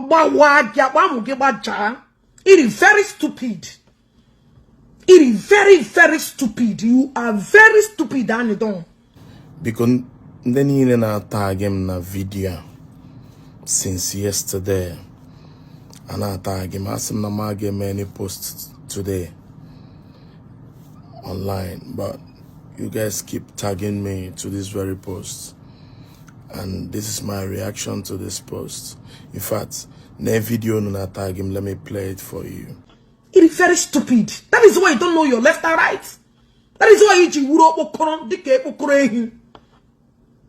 Gbawa gị, akpa amụ gị gbajaa. It is very stupid. It is very, very stupid. You are very stupid, Anidon. Biko, ndị niile na-atag m na video a since yesterday, a na-atag m, asị m na m aga eme any post today online, but you guys keep tagging me to this very post, and this is my reaction to this post. In fact, na video unu na-atag m, let me play it for you. It is very stupid. That is why you don't know your left and right. That is why iji wuru okpokoro dịka okpokoro ehi.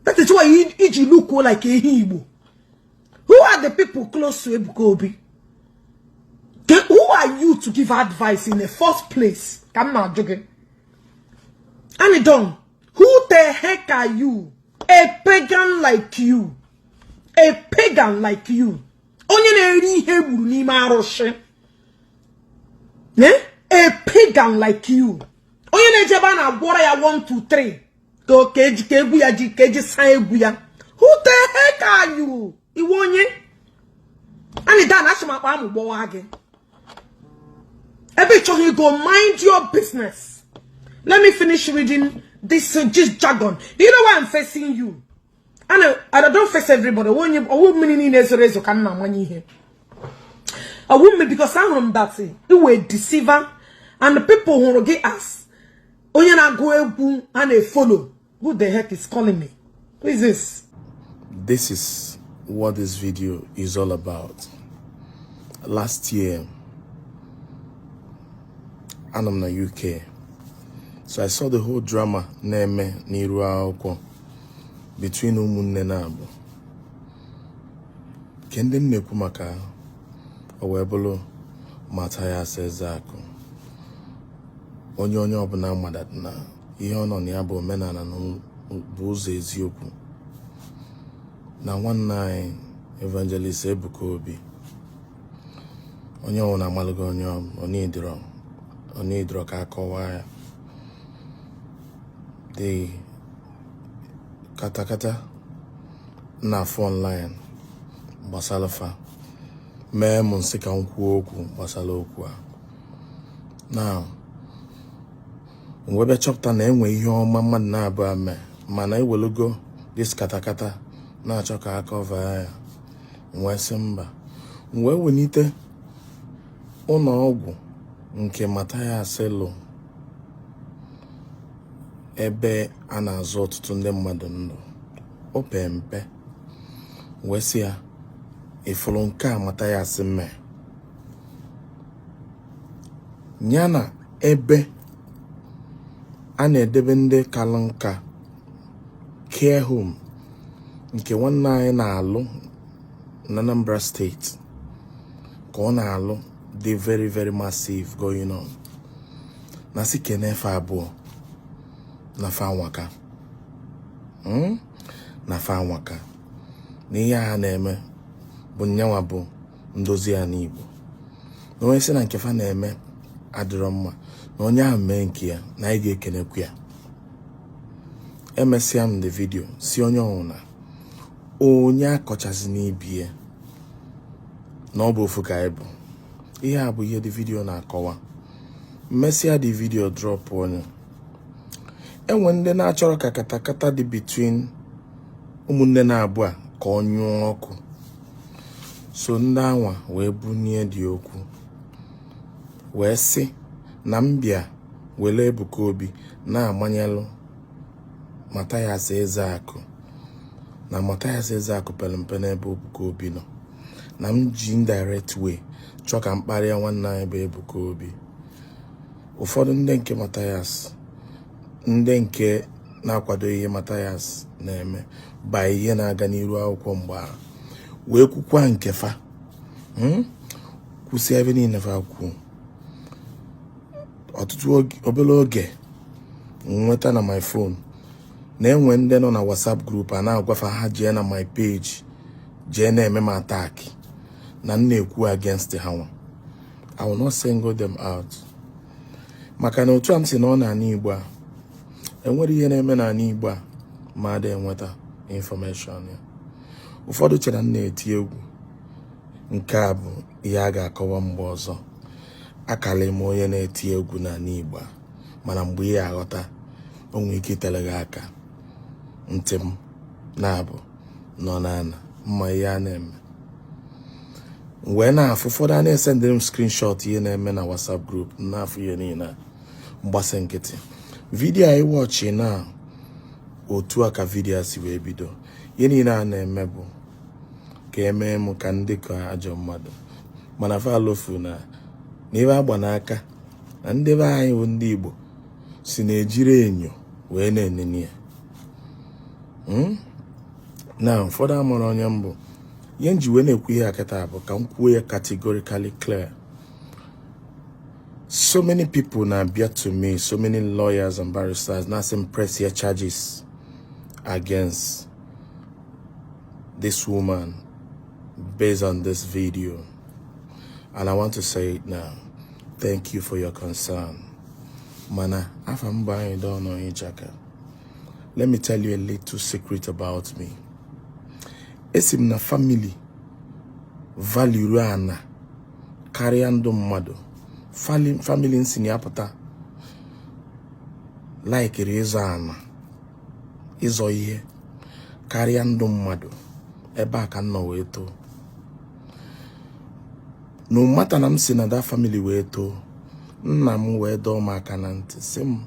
That is why iji look like ehi Igbo. Who are the people close to Ebuka Obi? Who are you to give advice in the first place? Ka m na-ajụ gị. Anidon, who the heck are you? A pagan like you. A pagan like you. Onye na-eri ihe egburu n'ime arụsị. Eh? A pagan like you. Onye na-eje ebe a na-agwọrọ ya 1 2 3 ka eji ka egwu ya ji ka eji saa egwu ya. Who the heck are you? Iwe onye? Anidon, achị m akpa amụ gbọwa gị. Ebe ị chọghị go, mind your business. Let me finish reading this jargon. Do you know why I'm facing you? And I don't face everybody. Onye ọwụ mmiri niile zoro ezo ka m na-amanye ihe. Ọwụ mmiri, because ahụrụ m that you were deceiver and the people hụrụ gị as onye na-agụ egwu a na-efollow. Who the heck is calling me? Who is this? This is what this video is all about. Last year, anọ m na UK, so I saw the whole drama na-eme n'iru akwụkwọ between ụmụnne na-abụ nke ndị m na-ekwu maka o wee bụrụ Mathias Ezeaku, onye ọbụla mmadụ na ihe ọ nọ na ya bụ omenala na bụ ụzọ eziokwu, na nwanne anyị Evangelist Ebuka Obi, onye ọbụla amalụgo onye onidiro ka akọwaa ya. The katakata na-afụ online gbasara fa mee m nsị ka m kwuo okwu gbasara okwu a. Now, m wee bịa chọpụta na enwe ihe ọma mmadụ na-abụ mee, mana ewelugo this katakata na-achọ ka a cover ya. M wee sị mba. M wee welite ụlọ ọgwụ nke Mathias lụ, ebe a na-azụ ọtụtụ ndị mmadụ ndụ o pee mpe, wee sị ya, ịfụrụ nke a Mathias mee ya na ebe a na-edebe ndị kalụ nka, care home nke nwanne anyị na-alụ na Anambra Steeti, ka ọ na-alụ dị very, very massive going on, na si kenefe abụọ na fa anwaka, Na fa anwaka na ihe ha na-eme bụ nyanwa bụ ndozi ya n'Igbo, na onye sị na nke fa na-eme adịrọ mma, na onye ahụ mee nke ya, na anyị ga-ekenekwu ya. Emesịa m the video, si onye ọwụna onye akọchasị n'ibi ya na ọ bụ ofu ka anyị bụ. Ihe a bụ ihe dị video na-akọwa. Mmesịa dị video drop, onye enwe ndị na-achọrọ ka katakata dị between ụmụnne na-abụọ a ka ọ nyụọ ọkụ, so ndị anwa wee bunie dị okwu wee sị na m bịa were Ebuka Obi na-amanyelụ Mathias Ezeaku, na Mathias Ezeaku pere mpe n'ebe Ebuka Obi nọ, na m ji indirect way chọọ ka m kparịa nwanne anyị bụ Ebuka Obi. Ụfọdụ ndị nke Mathias, ndị nke na-akwado ihe Mathias na-eme ba ihe na-aga n'iru akwụkwọ mgbe ahụ wee kwukwa nke fa, Kwụsị ebe niile fa kwuo. Ọtụtụ obere oge, nweta na my phone na-enwe ndị nọ na WhatsApp group a na-agwafa ha jee na my page jee na-eme m attack na m na-ekwu against ha nwa. I will not single them out, maka na otu a m si na ọ n'ala Igbo a, enwere ihe na-eme n'ala Igbo a ma ada enweta information ya. Ụfọdụ chere m na-eti egwu. Nke a bụ ihe a ga-akọwa mgbe ọzọ. Akala m onye na-eti egwu n'ala Igbo a, mana mgbe ị aghọta, o nwere ike itere gị aka. Ntị m na-abụ nọ n'ala mma ihe a na-eme wee na-afụ. Ụfọdụ a na-esendịrị m screenshot ihe na-eme na WhatsApp group, na-afụ ihe niile a mgbasa nkịtị. Video anyị watchị na otu a ka video a si wee bido. Ihe niile a na-eme bụ ka emee m ka ndị ka ajọ mmadụ, mana falofu na ebe agba n'aka na ndị be anyị bụ ndị Igbo si na-ejiri enyo wee na-enene ya. Na ụfọdụ amụrụ onye mbụ. Ihe m ji wee na-ekwu ihe a kịta bụ ka m kwuo ya categorically clear. So many people na-abịa to me, so many lawyers and barristers na-asị m press here charges against this woman based on this video, and I want to say it now: thank you for your concern. Mana afa m bụ anyị don Onyejaka. Let me tell you a little secret about me. Esi m na family value ana karịa ndụ mmadụ. Family nsi na ya pụta laikiri ịzọ ana, ịzọ ihe karịa ndụ mmadụ. Ebe a ka m nọ wee too. No matter na m si na that family wee too, nna m wee dọọ m aka na ntị, sị m,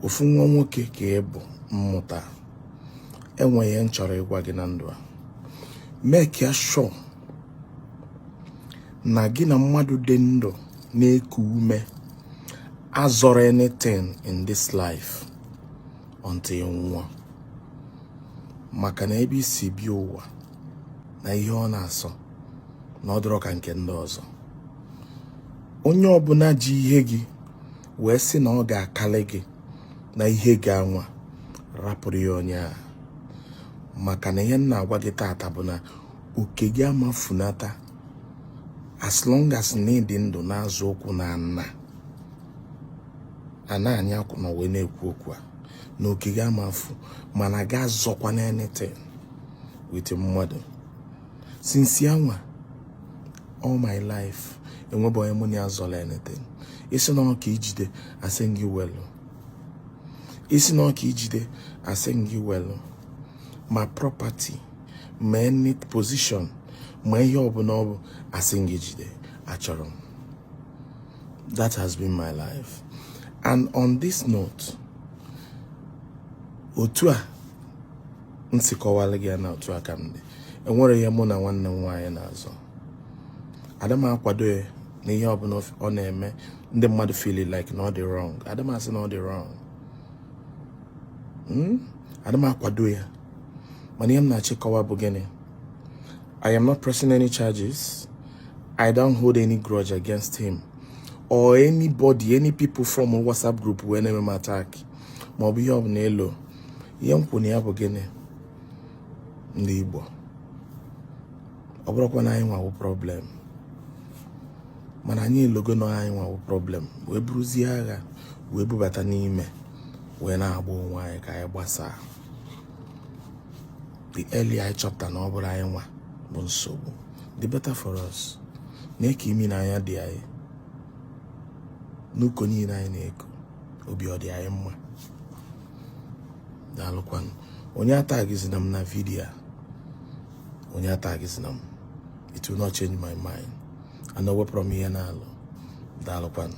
"Ofu nwa nwoke ka ị bụ mmụta, enwe ihe m chọrọ ịgwa gị na ndụ a. Make ya sure na gị na mmadụ dị ndụ na-eku ume azọrọ anything in this life until ị nwụọ, maka na ebe isi bịa ụwa na ihe ọ na-asọ na ọ dịrọ ka nke ndị ọzọ. Onye ọbụla ji ihe gị wee sị na ọ ga-akali gị na ihe ga-anwa, rapụrụ ya onye a, maka na ihe m na-agwa gị tata bụ na oke gị amafunata as long as na ị dị ndụ na-azụ ụkwụ na ana ana anyị nọ wee na-ekwu okwu a, na oke gị amafu, mana ga azọkwa na anything with mmadụ." Since ya nwa, all my life, enwebe onye mụ na ya zọrọ anything. Isi na ọka ijide, asị gị welu. Isi na ọka ijide, asị gị welu. Ma property, ma any position, ma ihe ọbụla ọ bụ, asị gị jide, achọrọ m. That has been my life. And on this note, otu a m si kọwara gị ya na otu a ka m dị, enwere ihe mụ na nwanne m nwaanyị na-azọ. Ada m akwado ya na ihe ọbụla ọ na-eme, ndị mmadụ feel like na ọ dị wrong. Ada m asị na ọ dị wrong. Ada m akwado ya, mana ihe m na-achịkọwa bụ gịnị? I am not pressing any charges. I don't hold any grudge against him or anybody, any people from a WhatsApp group wee na-eme m attack ma ọ bụ ihe ọbụla elo. Ihe m kwuru na ya bụ gịnị? Ndị Igbo, ọ bụrụkwa na anyị nwawo problem, mana anyị elogo na anyị nwawo problem, wee buruzie agha wee bubata n'ime wee na-agba onwe anyị ka anyị gbasaa. The earlier anyị chọpụta na ọ bụrụ anyị nwa bụ nsogbu, the better for us. Na-eke imi na anya dị anyị n'ụkọ niile anyị na-eko, obi ọ dị anyị mma. Daalụkwanụ. Onye atagizina m na video a, onye atagizina m. It will not change my mind and o wepụrụ m ihe na-alụ. Daalụkwanụ.